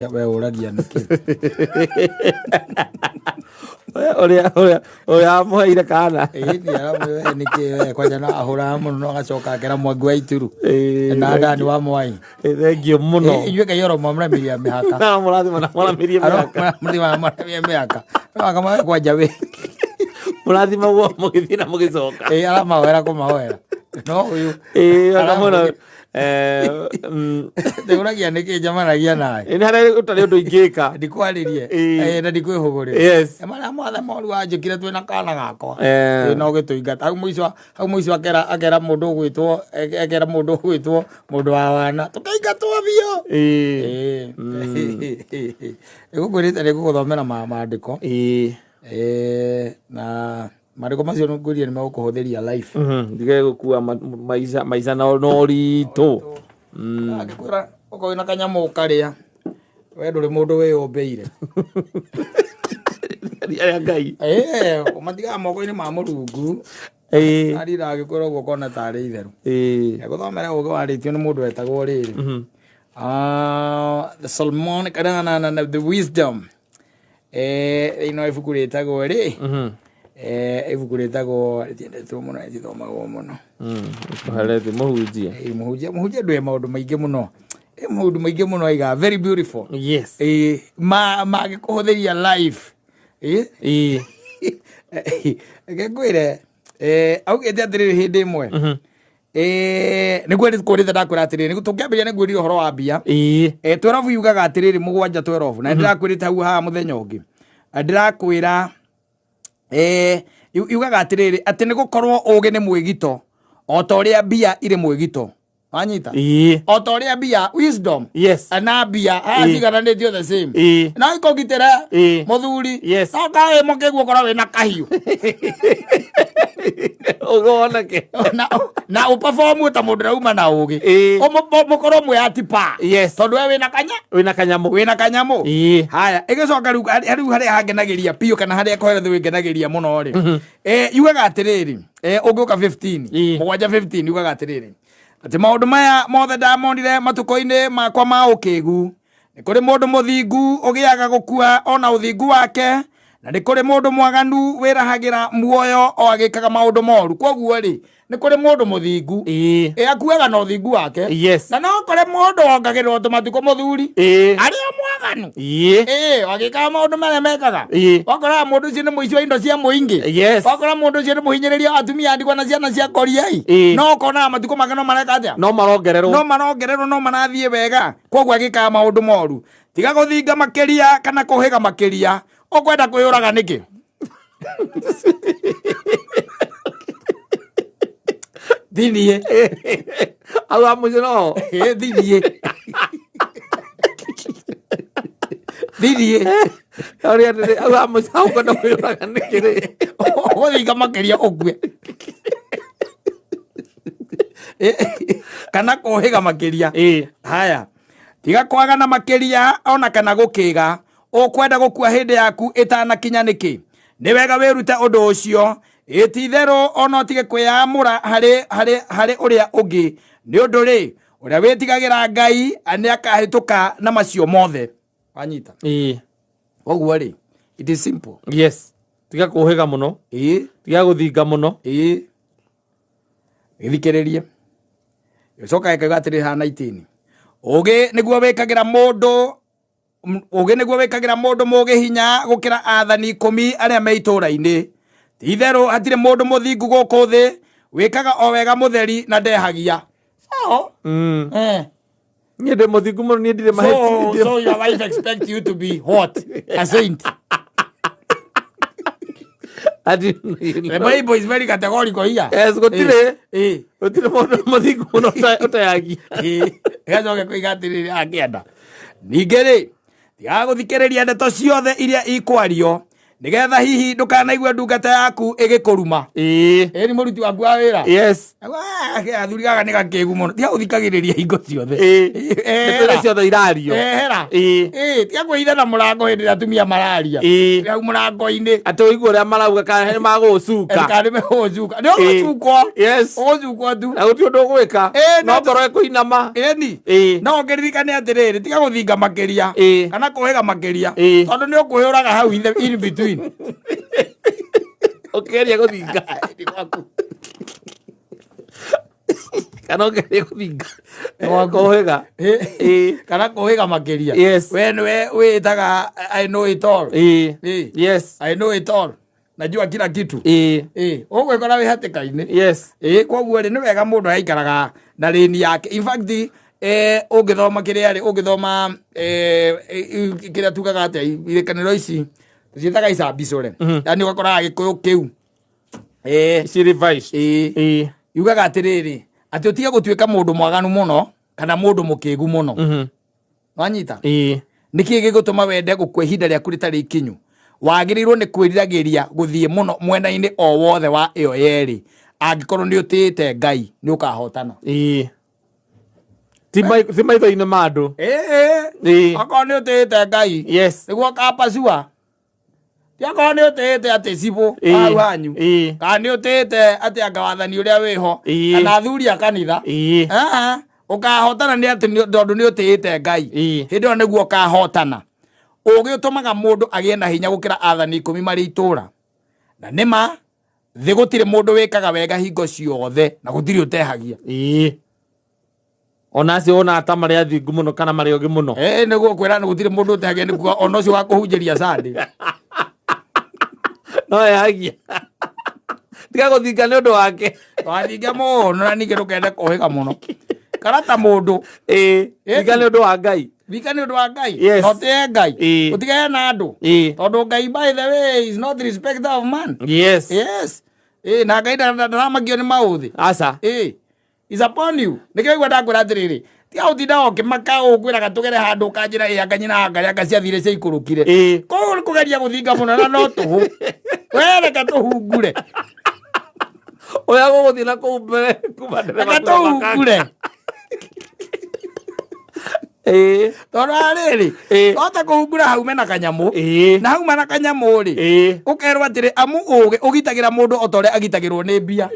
We ũragia nĩkĩ? Ũrĩa ũrĩa ũrĩa amũheire kana. Ĩĩ ni aramwĩra nĩkĩ we kwanja no ahũraga mũno no agacoka akera Mwangi wa Ituru na Dani wa Mwai. Thengiũ mũno. Inyuĩ Ngai aromũramĩria mĩhaka. Na mũrathima na mũramĩrie mĩhaka. Aramũramĩria mĩhaka. No akamahe kwanja we. Mũrathimagwo mũgĩthiĩ na mũgĩcoka. Ĩĩ aramahoera kũmahoera. No ũyũ. Ĩĩ akamwĩra Ndĩũragia nĩkĩ njemanagia nawe. Nĩ harĩa ũtarĩ ũndũ ingĩka. Ndikwarĩrie. Ĩĩ. Na ndikwĩhũgũrĩra. Yes. Marĩa mothe moru wanjĩkire twĩna kana gakwa. Eh. Ĩĩ, no gĩtũingata. Hau mũico hau mũico akera akera mũndũ ũgwĩtwo akera mũndũ ũgwĩtwo mũndũ wa wana. Tũkaingatwo biũ. Ĩĩ. Ĩĩ. Nĩgũkwĩrĩte nĩngũgũthomera maandĩko. Ĩĩ. Ĩĩ, na maandĩko macio nĩngwĩrire nĩmegũkũhũthĩria life. Ndige gũkua maica maica na ũritũ. Angĩkwĩra okorwo wĩna kanyamũ ũkarĩa, we ndũrĩ mũndũ wĩyũmbĩire. Ria Ngai. Ĩĩ, ũmatigaga moko-inĩ ma Mũrungu. Ĩĩ. Arira agĩkwĩra ũguo ũkona tarĩ itherũ. Ĩĩ. Ngũthomere ũgĩ warĩtio nĩ mũndũ wetagwo rĩrĩ. The Solomonic, na, na, na, na, the wisdom. Thĩinĩ wa ibuku rĩtagwo rĩ, ibuku rĩtagwo rĩtiendetwo mũno, rĩtithomagwo mũno. Ũherete mũhunjia. Ĩĩ, mũhunjia mũhunjia ndũĩ maũndũ maingĩ mũno. Ĩ, maũndũ maingĩ mũno aigaga very beautiful. Yes. Ĩĩ, mangĩkũhũthĩria life. Ĩĩ. Ĩĩ. Reke ngwĩre, augĩte atĩrĩrĩ hĩndĩ ĩmwe. Nĩguo nĩkũrĩte ndakwĩra atĩrĩrĩ, nĩguo tũngĩambĩrĩria nĩ ngwĩrire ũhoro wa mbia. Ĩĩ. 12 yugaga atĩrĩrĩ, mũgwanja 12, na ndĩrakwĩrĩte hau haha mũthenya ũngĩ. Ndĩrakwĩra, yugaga atĩrĩrĩ, atĩ nĩ gũkorwo ũgĩ nĩ mwĩgito, o ta ũrĩa mbia irĩ mwĩgito. Wanyita? Ĩĩ. O ta ũrĩa mbia, wisdom. Yes. Na mbia, haha Ĩĩ. cigananĩtio the same. Ĩĩ. No ikũgitĩre, Ĩĩ. mũthuri. Yes. No kaĩ mũkĩguo ũkorwo wĩna kahiũ. Ũgonake. Na ũperform ta mũndũ ũrauma na ũgĩ. Ĩĩ. Mũkorwo mwĩ atipa. Yes. Tondũ we wĩna kanya? Wĩna kanyamũ. Wĩna kanyamũ. Ĩĩ. Haya, ĩgĩcoka rĩu rĩu harĩa hangenagĩria biũ kana harĩa koheretho ĩngenagĩria mũno rĩ. Yugaga atĩrĩrĩ, ũngĩũka 15, Ĩĩ. mũgwanja 15 yugaga atĩrĩrĩ, atĩ maũndũ maya mothe ndamonire matukũ-inĩ makwa ma ũkĩgu. Nĩ kũrĩ mũndũ mũthingu ũgĩaga gũkua ona ũthingu wake, na nĩ kũrĩ mũndũ mwaganu wĩrahagĩra muoyo o agĩkaga maũndũ moru. Kwoguo rĩ, nĩ kũrĩ mũndũ mũthingu. Ĩĩ. Ĩ, akuaga na ũthingu wake. Yes. Na no kũrĩ mũndũ wongagĩrĩrwo tũmatukũ mũthuri. Ĩĩ. Arĩ o mwaganu. Ĩĩ. Ĩĩ, agĩkaga maũndũ marĩa mekaga. Ĩĩ. Wakoraga mũndũ ũcio nĩ mũici wa indo cia mũingĩ. Yes. Wakora mũndũ ũcio nĩ mũhinyĩrĩria wa atumia a ndigwa na ciana cia koriai. Ĩĩ. No ũkonaga matukũ make no mareka atĩa? No marongererwo. No marongererwo, no marathiĩ wega. Kwoguo agĩkaga maũndũ moru. Tiga gũthinga makĩria kana kũhĩga makĩria. Ũkwenda kwĩyũraga nĩkĩ? Thinie. Au amũcio no. Ĩ, thinie. Thinie. Ũrĩa atĩrĩ, au amũcio au kwenda kwĩyũraga nĩkĩ rĩ? Ũgũthinga makĩria ũkue. Kana kũhĩga makĩria. Ĩ. Haya. Tiga kwagana makĩria ona kana gũkĩga. Ũkwenda gũkua hĩndĩ yaku ĩtanakinya nĩkĩ? Nĩ wega wĩrute ũndũ ũcio. Ĩ ti itherũ ona ũtige kwĩyamũra harĩ, harĩ, harĩ ũrĩa ũngĩ. Nĩ ũndũ rĩ, ũrĩa wĩtigagĩra Ngai nĩ akahĩtũka na macio mothe. Wanyita? Ĩ. Koguo rĩ, it is simple. Yes. Tiga kũhĩga mũno. Ĩ. Tiga gũthinga mũno. Ĩ. Gĩthikĩrĩrie. Gĩcoka gĩkauga atĩrĩ haha 19. Ũgĩ nĩguo wĩkagĩra mũndũ, ũgĩ nĩguo wĩkagĩra mũndũ mũgĩ hinya gũkĩra athani ikũmi arĩa me itũũra-inĩ. Ti itherũ hatirĩ mũndũ mũthingu gũkũ thĩ wĩkaga o wega mũtheri na ndehagia. So, Niĩ ndĩ mũthingu mũno, niĩ ndirĩ So, mahĩtia. so your wife expect you to be what? A saint. Ati, The Bible is very categorical here. Yes, gũtirĩ. Gũtirĩ mũndũ mũthingu mũno ũteagia. Gacoke koiga atĩrĩrĩ akĩenda. Ningĩ rĩ, tigaga gũthikĩrĩria ndeto ciothe iria ikwario, Nĩgetha hihi ndũkanaigue ndungata yaku ĩgĩkũruma. Ĩĩ nĩ mũruti waku wa wĩra. Ah, athuri gaka nĩ gakĩgu mũno, tiga gũthikagĩrĩria hingo ciothe. Ndeto iria ciothe irario. Ehera. Ĩĩ, tiga kwĩhitha na mũrango hĩndĩ ĩrĩa atumia mararia. Hau mũrango-inĩ. Atĩ ũigue ũrĩa marauga kana nĩ magũgũcuka. Kana nĩ megũgũcuka. Nĩ ũgũcukwo. Ũgũcukwo tu. Na gũtirĩ ũndũ ũgwĩka. No ngoro ĩkũinama. Ĩni. No ũkĩririkane atĩrĩrĩ, tiga gũthinga makĩria. Kana kũhĩga makĩria. Tondũ nĩ ũkwĩyũraga hau in between. Ũkĩgeria gũthinga. Kana ũkĩgeria gũthinga. Kũhĩga. Kana kũhĩga makĩria. We nĩwe wĩtaga I know it all. I know it all. Najua kila kitu. Ũgwĩkora wĩ hatĩka-inĩ. Koguo rĩ, nĩ wega mũndũ agaikaraga na lane yake. In fact, ũngĩthoma kĩrĩa rĩ, ũngĩthoma kĩrĩa tugaga atĩa, irĩkanĩro ici tũciĩtaga icambicũre. Yaani ũgakoraga Gĩkũyũ kĩu. Ici revised. Yugaga atĩrĩrĩ, atĩ ũtige gũtuĩka mũndũ mwaganu mũno kana mũndũ mũkĩgu mũno. Wanyita? Nĩkĩ gĩgũtũma wende gũkua ihinda rĩaku rĩtarĩ ikinyu? Wagĩrĩirwo nĩ kwĩriragĩria gũthiĩ mũno mwena-inĩ o wothe wa ĩyo yerĩ. Angĩkorwo nĩ ũtĩĩte Ngai, nĩ ũkahotana. Ti maitho-inĩ ma andũ. Okorwo nĩ ũtĩĩte Ngai, nĩguo ũkapacua. Ti okorwo nĩ ũtĩĩte atĩ cibũ hau hanyu, kana nĩ ũtĩĩte atĩ anga wathani ũrĩa wĩho, kana athuri a kanitha. Ũkahotana nĩ atĩ tondũ nĩ ũtĩĩte Ngai. Hĩndĩ ĩyo nĩguo ũkahotana. Ũũgĩ ũtũmaga mũndũ agĩe na hinya gũkĩra athani 10 marĩ itũũra. Na nĩ ma, thĩ gũtirĩ mũndũ wĩkaga wega hingo ciothe na gũtirĩ ũtehagia. Ona acio wonaga ta marĩ athingu mũno kana marĩ ogĩ mũno. Nĩguo kwĩra nĩ gũtirĩ mũndũ ũtehagia, nĩ kuga ona ũcio wa kũhunjĩria Sunday. No ehagia. Tiga gũthinga nĩ ũndũ wake. Wathinga mũno na ningĩ ndũkende kũhĩga mũno. Karata mũndũ. Thinga nĩ ũndũ wa Ngai. Thinga nĩ ũndũ wa Ngai. No tĩe Ngai. Ũtigane na andũ. Tondũ Ngai, by the way, is not respecter of man. Yes. Na Ngai ndaramakio nĩ maũthĩ. Aca. Is upon you. Nĩkĩo igua ndakwĩra atĩrĩrĩ, tiga gũtinda ũkĩmaka ũkwĩraga tũgere handũ ũkanjĩra ĩ anga nyina anga anga ciathire ciaikũrũkire. Koguo nĩ kũgeria gũthinga mũno na no tũhũ. We reke tũhungure. Ũrĩa gũgũthiĩ na kũu mbere kuma ndereba Reke kura makanga. tũhungure. Tondũ arĩrĩ, wahota kũhungura haume na kanyamũ. Na hauma na kanyamũ rĩ, ũkerwo atĩrĩ, amu ũgĩ ũgitagĩra mũndũ o ta ũrĩa agitagĩrwo nĩ mbia.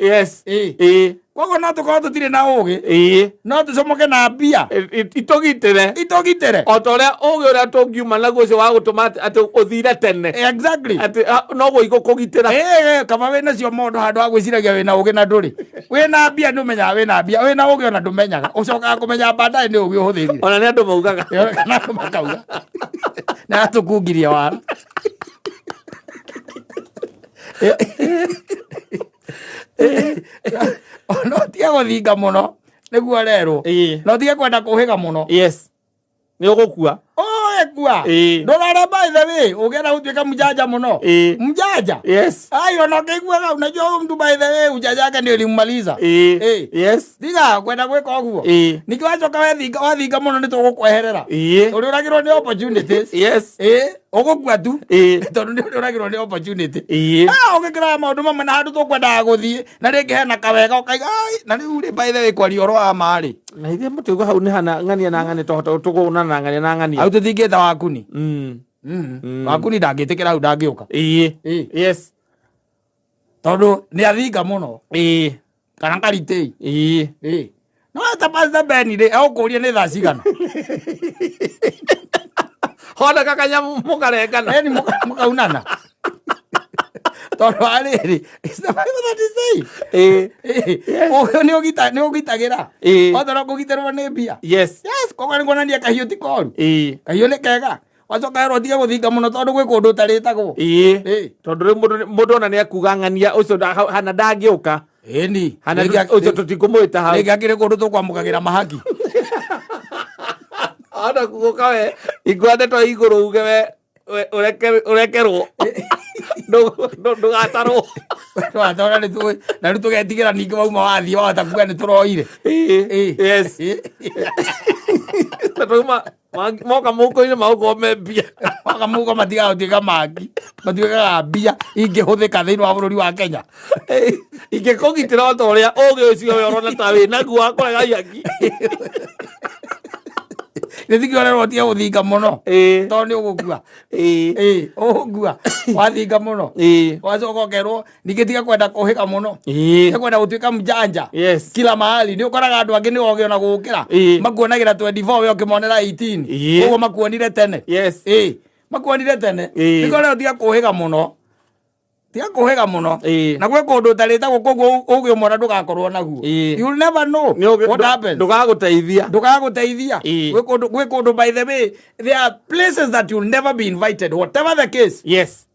Koguo no tũkorwo tũtirĩ na ũgĩ, no tũcomoke na mbia. Itũgitĩre. Itũgitĩre. O ta ũrĩa ũgĩ ũrĩa tũngiuma naguo ũcio wa gũtũma atĩ ũthire tene. Atĩ, noguo igũkũgitĩra. Kaba wĩna cio mondo handũ ha gwĩciragia wĩna ũgĩ na ndũrĩ. Wĩna mbia nĩ ũmenyaga wĩna mbia, wĩna ũgĩ ona ndũmenyaga. Ũcokaga kũmenya baadaye nĩ ũgĩ ũhũthĩrire. Ona nĩ andũ maugaga. Kana andũ makauga. Na atũkungirie wara. No tige gũthinga mũno nĩguo rerwo. No tige kwenda kũhĩga mũno. Nĩ ũgũkua. Ũgũkua. Ndũrore by the way, ũngĩenda gũtuĩka mjanja mũno. Mjanja. Ai, ona ũkĩiguaga, unajua huyu mtu by the way, ujanja wake ndio ulimmaliza. Tiga kwenda gwĩka ũguo. Ningĩ wacoka wathinga mũno nĩ tũgũkweherera. Ũrĩũragĩrwo nĩ opportunities. Ũgũkua tu. Tondũ nĩ ũrĩũragĩrwo nĩ opportunity. Ũgĩkĩraga maũndũ mamwe na handũ tũkwendaga gũthiĩ, na rĩngĩ hena kawega ũkaiga, ai, na rĩu rĩ, by the way, kwaria ũhoro wa ma rĩ. Na ithuĩ mũtĩuga hau nĩ hana ng'ania na ng'ania, tũhota tũgũnana na ng'ania na ng'ania. Hau tũtingĩta wakuni. Wakuni ndangĩtĩkĩra hau ndangĩũka. Tondũ nĩ athinga mũno. Kana karitĩi. No ta Pastor Ben rĩ, egũkũria nĩ thaa cigana. Hona kakanyamu mũkarengana. Eni mũkaunana. Tondũ wa rĩrĩ, it's the Bible that is saying. Ũyũ nĩ ũgita-, nĩ ũgitagĩra. Othe no kũgitĩrwo nĩ mbia. Yes, koguo nĩ kuonania kahiũ ti koru. Kahiũ nĩ kega. Wacoka werwo ũtige gũthinga mũno tondũ gwĩ kũndũ ũtarĩtagwo. Tondũ rĩu mũndũ ona nĩ akuga ng'ania ũcio hana ndangĩũka. Ĩni. Hana ũcio tũtikũmwĩta hau. Rĩngĩ akĩrĩ kũndũ tũkwamũkagĩra mahaki. Ona kugoka we, ingua ndeto igũrũ uge we, we, ũrekerwo. Ndũgatarwo. Ndũgatarwo na nĩtũĩ, na rĩu tũgetigĩra ningĩ wauma wathiĩ wahota kuga nĩ tũroire. Na twauma Moka mũhuko-inĩ magũkorwo me mbia. Moka mũhuko matigaga gũtuĩka mangi, matuĩkaga mbia ingĩhũthĩka thĩinĩ wa bũrũri wa Kenya. Ingĩkũgitĩra o ta ũrĩa ũgĩ ũcio we ũrona ta wĩ naguo wa kũrega ihaki. Gĩthiki ũrerwo ũtige gũthinga mũno tondũ nĩ ũgũkua. Ĩĩ, ũgũkua wathinga mũno. Wacoka ũkerwo ningĩ tiga kwenda kũhĩga mũno. Tiga kwenda gũtuĩka mjanja. Yes. Kila mahali nĩ ũkoraga andũ angĩ nĩ ogĩ ona gũgũkĩra. Makuonagĩra 24 we ũkĩmonera 18. Koguo makuonire tene. Yes. Ĩĩ, makuonire tene. Nĩkĩo ũrerwo tiga kũhĩga mũno. Tiga kũhĩga mũno. Na gwĩ kũndũ ũtarĩtagwo koguo ũgĩ ũmwe ona ndũgakorwo naguo. You'll never know what happens. Ndũgagũteithia. Ndũgagũteithia. Gwĩ kũndũ, gwĩ kũndũ by the way, there are places that you'll never be invited, whatever the case. Yes.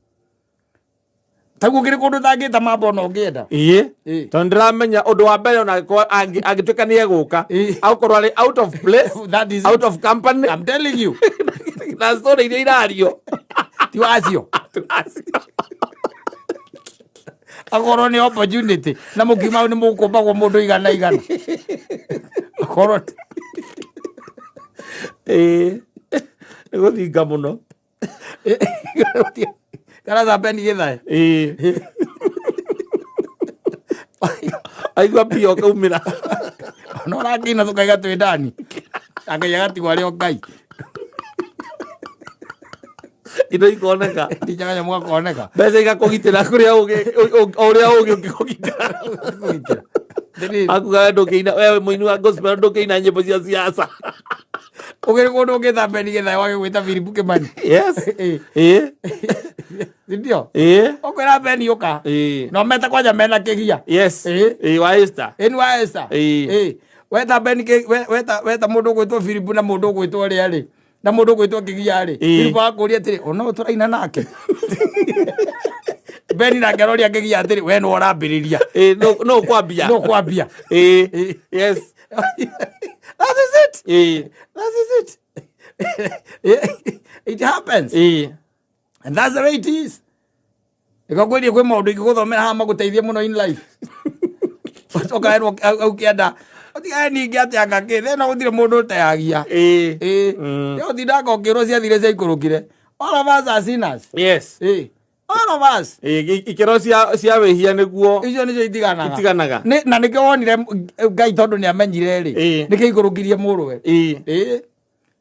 Taguo kĩrĩ kũndũ ũtangĩta mambo ona ũngĩenda. Tondũ ndĩramenya ũndũ wa mbere ona angĩkorwo angĩtuĩka nĩ egũka, agũkorwo arĩ out of place, That is out it. of company. I'm telling you. Na story iria irario. Ti wacio. Ti wacio. Akorwo nĩ opportunity na mũkiuma nĩ mũkũmbagwo mũndũ igana igana. Akorwo Nĩ gũthinga mũno. Karaza beni gĩthae. Aigua mbia ũkaumĩra. Ona ũrakĩina tũkaiga twĩ ndani. Ngai agatigwo arĩ o Ngai. Indo ikoneka. Ndicha kanyamũ gakoneka. Mbeca igakũgitĩra kũrĩa ũgĩ, o ũrĩa ũgĩ ũngĩkũgitĩra. Kũgitĩra. Ndĩrĩ. Akuga we ndũngĩina, we mũini wa gospel ndũngĩina nyĩmbo cia siasa. Ũgĩrĩ kũndũ ũngĩta Beni Gĩthae wage gwĩta Philip Kĩmani. Yes. Ndio. Ũkwĩra Beni ũka. No meta kwanja mena kĩgia. Yes. Wa Esther. Ĩ nĩ wa Esther. Weta Beni weta, weta mũndũ ũgwĩtwo Philip na mũndũ ũgwĩtwo ũrĩa rĩ. Na mũndũ ũgwĩtwo kĩgia rĩ. Philip akũria atĩrĩ, ona ũyũ tũraina nake. Beni nake aroria kĩgia atĩrĩ, we nĩwe ũrambĩrĩria. No ũkwambia. No ũkwambia. Yes. That is it. That is it. It happens. And that's the way it is. Nĩkũngwĩrie kwĩ maũndũ ingĩgũthomera haha magũteithie mũno in life. Ũcoka werwo au kĩanda, ũtigane ningĩ atĩ anga kĩ, thĩna gũtirĩ mũndũ ũteagia. Nĩ ũtindaga ũkĩrwo ciathire ciaikũrũkire. All of us are sinners. Yes. All of us. Ikĩro cia wĩhia nĩguo icio nĩcio itiganaga. Itiganaga. Na nĩkĩo wonire Ngai tondũ nĩamenyire rĩ. Nĩkĩo aikũrũkirie mũrũwe.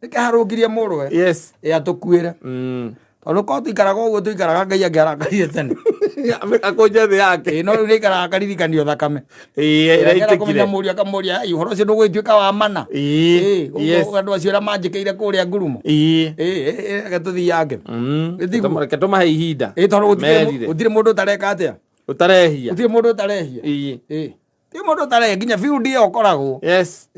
Nĩkĩo aharũkirie mũrũwe. Yes. Atũkuĩre. Tondũ korwo tũikaraga ũguo tũikaraga Ngai angĩarakarire tene. Akũnje thĩ yake. No rĩu nĩaikaraga akaririkanio thakame. Ĩrĩa Agera kũmenya ĩitĩkire. mũriũ akamũria, Ai, ũhoro ũcio ndũgũgĩtuĩka wa mana. Yes. Ũguo andũ acio arĩa manjĩkĩire kũrĩa ngurumo. Reke tũthiange. Ĩtiguo. Reke tũmahe ihinda. Tondũ Merire. gũtirĩ mũndũ ũtareka atĩa? Ũtarehia. Gũtirĩ mũndũ ũtarehia. Gũtirĩ mũndũ ũtarehia, nginya field ĩyo ũkoragwo. Yes.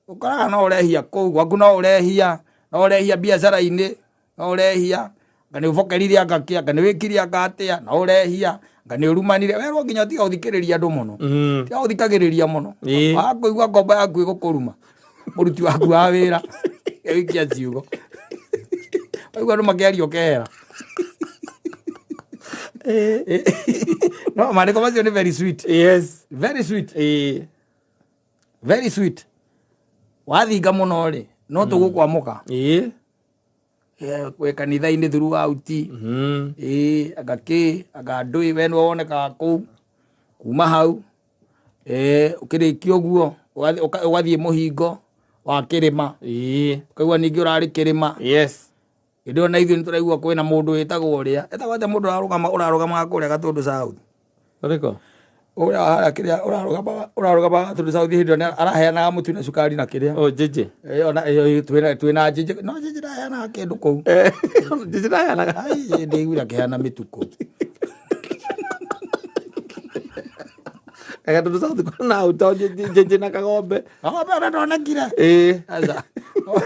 Ũkoraga no ũrehia kũu, gwaku no ũrehia, no ũrehia biacara-inĩ, no ũrehia, anga nĩ ũbokerire anga kĩ, anga nĩ wĩkire anga atĩa, no ũrehia, anga nĩ ũrumanire. Werwo nginya ũtige gũthikĩrĩria andũ mũno. Tiga gũthikagĩrĩria mũno. Wakũigua ngombo yaku ĩgũkũruma, mũruti waku wa wĩra, ĩgũikia ciugo. Waigua andũ makĩaria ũkehera. No, maandĩko macio nĩ very sweet. Yes. Very sweet. Very sweet. Wathinga mũno rĩ, no tũgũkwamũka. Kwĩ kanitha-inĩ throughout. Anga kĩ, anga ndũĩ, we nĩwe wonekaga kũu. Kuma hau, ũkĩrĩkia ũguo, ũgathiĩ mũhingo wa kĩrĩma. Ũkaigua ningĩ ũrarĩ kĩrĩma. Yes. Hĩndĩ ĩyo na ithuĩ nĩtũraigua kwĩna mũndũ wĩtagwo ũrĩa. Etagwo atĩa mũndũ ũrarũgamaga kũrĩa Gatũndũ South? Ũrĩkũ? Ũrĩa harĩa kĩrĩa ũrarũgamaga Gatũndũ South hĩndĩ ĩyo nĩ araheanaga mũtu na cukari na kĩrĩa. Oh, Njĩnjĩ. Ona, twĩna Njĩnjĩ. No Njĩnjĩ ndaheanaga kĩndũ kũu. Njĩnjĩ ndaheanaga. Ai, ndĩiguire akĩheana mĩtu kũu. Gatũndũ South kwĩna ũto Njĩnjĩ na Kagombe. Kagombe ona ndonekire. Aca.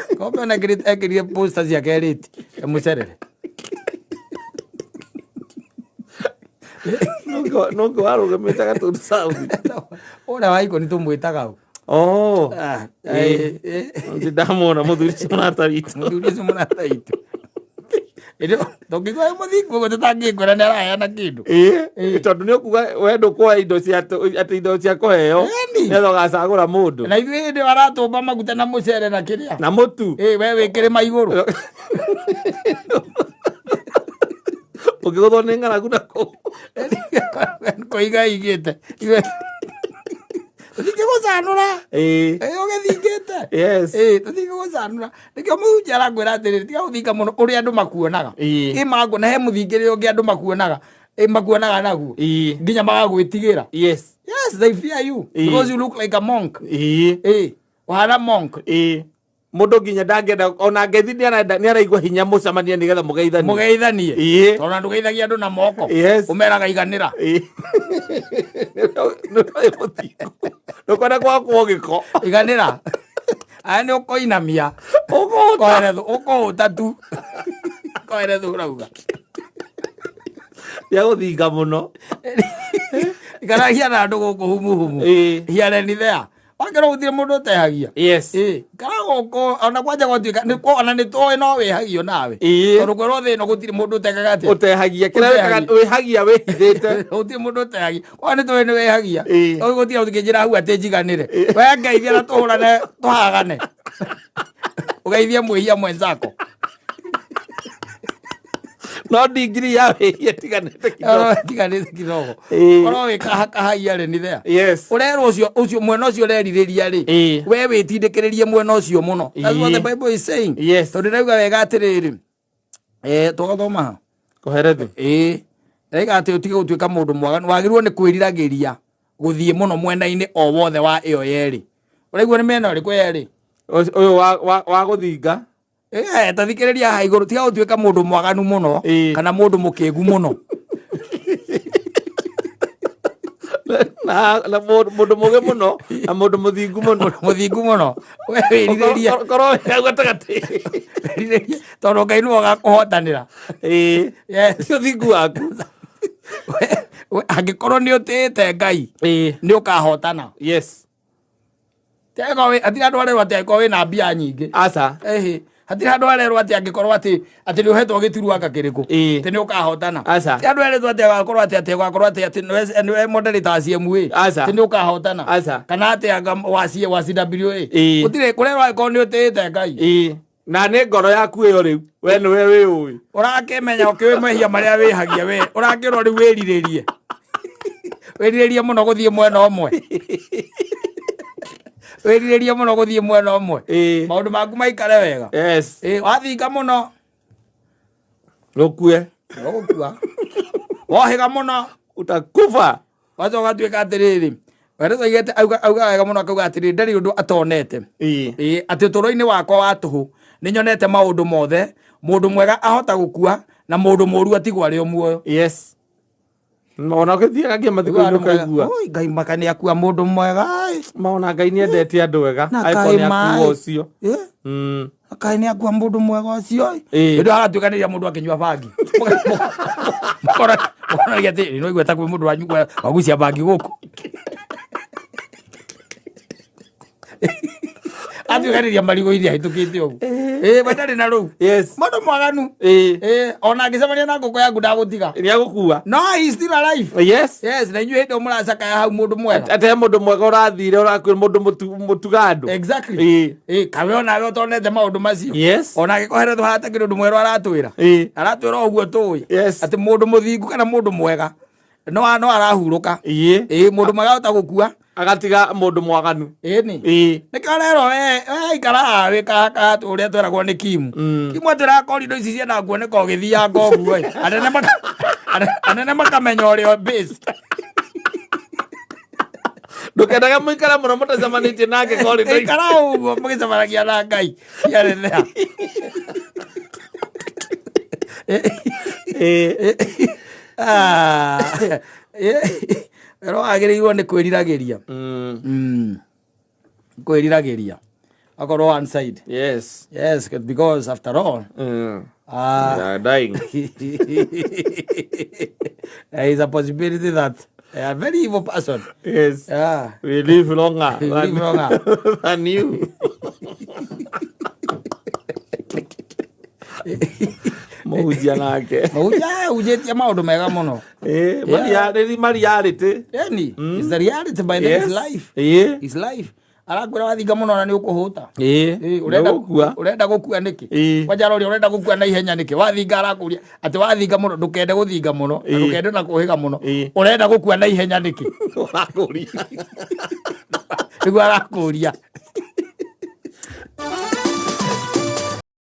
Kagombe ona ekĩrire poster ciake rĩti ya mũcerere. Nũngĩ warũgamĩte Gatũndũ South. Ũrĩa wa Ikoni tũmwĩtaga ũ? Oh. Ndĩ ndamwona mũthuri ũcio mũrata witũ. Mũthuri ũcio mũrata witũ. Ĩndĩ tũngĩigua wĩ mũthingu ũguo tũtangĩkwĩra nĩ araheana kĩndũ. Ĩĩ, tondũ nĩ ũkuga we ndũkuoya indo cia atĩ indo cia kũheo Ĩni. nĩgetha ũgacagũra mũndũ. Na ithuĩ hĩndĩ ĩyo aratũmba maguta na mũcere na kĩrĩa. Na mũtu. Ĩĩ, we wĩ kĩrĩma igũrũ. Ũkĩgũthwo nĩ ng'aragu na kũu. Kũiga igĩte. Tũtingĩgũcanũra. Ĩĩ. Ĩĩ, ũgĩthingĩte. Yes. Ĩĩ, tũtingĩgũcanũra. Nĩkĩo mũhunjia arakwĩra atĩrĩrĩ, tiga gũthinga mũno ũrĩa andũ makuonaga. Ĩĩ. Ĩ mangu na he mũthingĩrĩre ũngĩ andũ makuonaga. Ĩ makuonaga naguo. Ĩĩ. Nginya magagwĩtigĩra. Yes. Yes, they fear you Ĩĩ. because you look like a monk. Ĩĩ. Ĩĩ, ũhana monk. Ĩĩ. Mũndũ nginya ndangĩenda ona ngeithi nĩarenda nĩaraigua hinya mũcemanie nĩgetha mũgeithanie. Mũgeithanie. Ĩĩ. Tondũ na ndũgeithagia andũ na moko. Yes. Ũmeraga iganĩra. Ĩĩ. Nĩ mũthingu. Ndũkwenda gwakwo gĩko. Iganĩra. Aya nĩ ũkũinamia. Ũkũhũta. Koherethu, ũkũhũta tu. Koherethu ũrauga. Nĩagũthinga mũno. Ikaragia na andũ gũkũ humuhumu. Ĩĩ. Hiareni there. Wakĩrwo gũtirĩ mũndũ ũtehagia. Yes. Ĩĩ, ikara gũkũ ona kwanja gwatuĩka nĩ ona nĩ tũĩ no wĩhagio nawe. Ĩĩ. Tondũ kwĩrwo thĩ ĩno gũtirĩ mũndũ ũtekaga atĩa. Ũtehagia. Kĩrĩa wĩkaga Ũtehagia. wĩhagia wĩhithĩte. Gũtirĩ mũndũ ũtehagia. Kwa nĩ tũĩ nĩ wĩhagia. Ĩĩ. Ũyũ gũtirĩ ũngĩnjĩra hau atĩ njiganĩre. We ngeithia na tũhũrane tũhagane. Ũgeithie mwĩhia mwenzako. No ndigiri ya wĩhia tiganĩte kidogo. Tiganĩte kidogo. Ĩĩ. Korwo wĩ kahakahagia rĩ nĩ there. Yes. Ũrerwo ũcio ũcio mwena ũcio ũrerirĩria rĩ. Ĩĩ. We wĩtindĩkĩrĩrie mwena ũcio mũno. That's what the Ĩĩ. Bible is saying. Yes. Tondũ ĩrauga wega atĩrĩrĩ. Eh, tũgathoma ha? Kũherethu. Ĩĩ. Ndaiga atĩ ũtige gũtuĩka mũndũ mwaganu wagĩrĩirwo nĩ kwĩriragĩria gũthiĩ mũno mwena-inĩ o wothe wa ĩyo yerĩ. Ũraigua nĩ mĩena ĩrĩkũ yerĩ? Ũyũ wa wa wa gũthinga. Eh, ta thikĩrĩria haha igũrũ tiga gũtuĩka mũndũ mwaganu mũno Ĩĩ. kana mũndũ mũkĩgu mũno. Na na mũndũ mũndũ mũgĩ mũno na mũndũ mũthingu mũno. Mũthingu mũno. We wĩrirĩrie Korwo wĩ hau gatagatĩ. wĩrirĩrie tondũ Ngai nĩwe ũgakũhotanĩra. Ĩĩ. Yes. Ti ũthingu waku. We- Angĩkorwo nĩ ũtĩĩte Ngai Ĩĩ. nĩ ũkahotana. Yes. Hatirĩ handũ harerwo atĩ angĩkorwo wĩna mbia nyingĩ. Aca. Ĩhĩ. Hatirĩ handũ harerwo atĩ angĩkorwo atĩ atĩ nĩ ũhetwo gĩturwa anga kĩrĩkũ. Ĩĩ. Atĩ nĩ ũkahotana. Aca. Ti andũ erĩtwo atĩ agakorwo atĩ atĩ ũgakorwo atĩ atĩ nĩwe nĩwe moderator wa CMA. Aca. Atĩ nĩ ũkahotana. Aca. Kana atĩ anga wa C wa CWA. Ĩĩ. Gũtirĩ kũrerwo angĩkorwo nĩ ũtĩĩte Ngai. Ĩĩ. Na nĩ ngoro yaku ĩyo rĩu. We nĩwe wĩũĩ. Ũrakĩmenya ũkĩũĩ mehia marĩa wĩhagia we. Ũrakĩrwo rĩu wĩrirĩrie. Wĩrirĩrie mũno gũthiĩ mwena ũmwe. Wĩrirĩrie mũno gũthiĩ mwena ũmwe. Ĩĩ. Maũndũ maku maikare wega. Yes. Ĩĩ, wathinga mũno Ũkue. ũgũkua. Wohĩga mũno Utakufa. wacoka ũgatuĩka atĩrĩrĩ. We nĩtwaigĩte auga auga wega mũno akauga atĩrĩrĩ ndarĩ ũndũ atonete. Ĩĩ. Ĩĩ, atĩ ũtũũro-inĩ wakwa wa tũhũ nĩ nyonete maũndũ mothe mũndũ mwega ahota gũkua na mũndũ mũũru atigwo arĩ o muoyo. Yes. Ona ũgĩthiaga nginya mathiko-inĩ ũkaigua. Oi, Ngai maka nĩ akua mũndũ mwega. Ai. Maona Ngai nĩ endete andũ ega. Na Angĩkorwo kaĩ nĩ akua maĩ. ũcio. Ĩ? Mm. Kaĩ nĩ akua mũndũ mwega ũcio. Ĩĩ. Hĩndĩ ĩyo hagatuĩkanĩria mũndũ akĩnyua bangi. Mũkoragia atĩ no igua ta kwĩ mũndũ wanyua wagucia bangi gũkũ. Atuĩkanĩria marigũ-inĩ ahĩtũkĩte ũguo. Ĩĩ, we ndarĩ na rũu. Yes. Mũndũ mwaganu. Ĩĩ. Ĩĩ, ona angĩcemania na ngũkũ yaku ndagũtiga. Nĩ agũkua. No, he is still alive. Yes. Yes, na inyuĩ hĩndĩ ĩyo mũracakaya hau mũndũ mwega. Atĩ he mũndũ mwega ũrathire ũrakuire mũndũ mũtuga andũ. Exactly. Ĩĩ. Ĩĩ, kawe onawe ũtonete maũndũ macio. Yes. Ona angĩkorwo heretwo haha ta kĩrĩ ũndũ mwerũ aratwĩra. Ĩĩ. Aratwĩra o ũguo tũĩ. Yes. Atĩ mũndũ mũthingu kana mũndũ mwega no no arahurũka. Ĩĩ. Ĩĩ, mũndũ mwega ahota gũkua. Agatiga mũndũ mwaganu. Ĩni. Ĩĩ. Nĩkĩo rero we we ikara haha wĩ kahakaha ũrĩa tweragwo nĩ Kimu. Kimu atwĩraga korido ici ciendaga kuoneka ũgĩthianga ũguo ĩ. Anene maka anene makamenya ũrĩa base. Ndũkendaga mũikare mũno mũtacemanĩtie nake corridor-inĩ. Ikara ũguo mũgĩcemanagia na Ngai. Yarethea. Ĩĩ. Ah. Wero wagĩrĩirwo nĩ kwĩriragĩria. Kwĩriragĩria. Akorwo one side. Yes. Yes, because after all, We are dying. there is a possibility that a very evil person. Yes. Yeah. We live longer We live longer. than you. Mũhunjia nake. Mũhunjia ahunjĩtie maũndũ mega mũno. Ĩĩ, mariarĩtĩ. Yani, it's the reality by the is life. Is life. Arakwĩra wathinga mũno na nĩ ũkũhũta. Ĩĩ, ũrenda Nĩgũkua. Ũrenda gũkua nĩkĩ? Kwanja aroria ũrenda gũkua na ihenya nĩkĩ? Wathinga arakũria atĩ wathinga mũno ndũkende gũthinga mũno na ndũkende na kũhĩga mũno. Ũrenda gũkua na ihenya nĩkĩ? Ũrakũria. Nĩguo arakũria.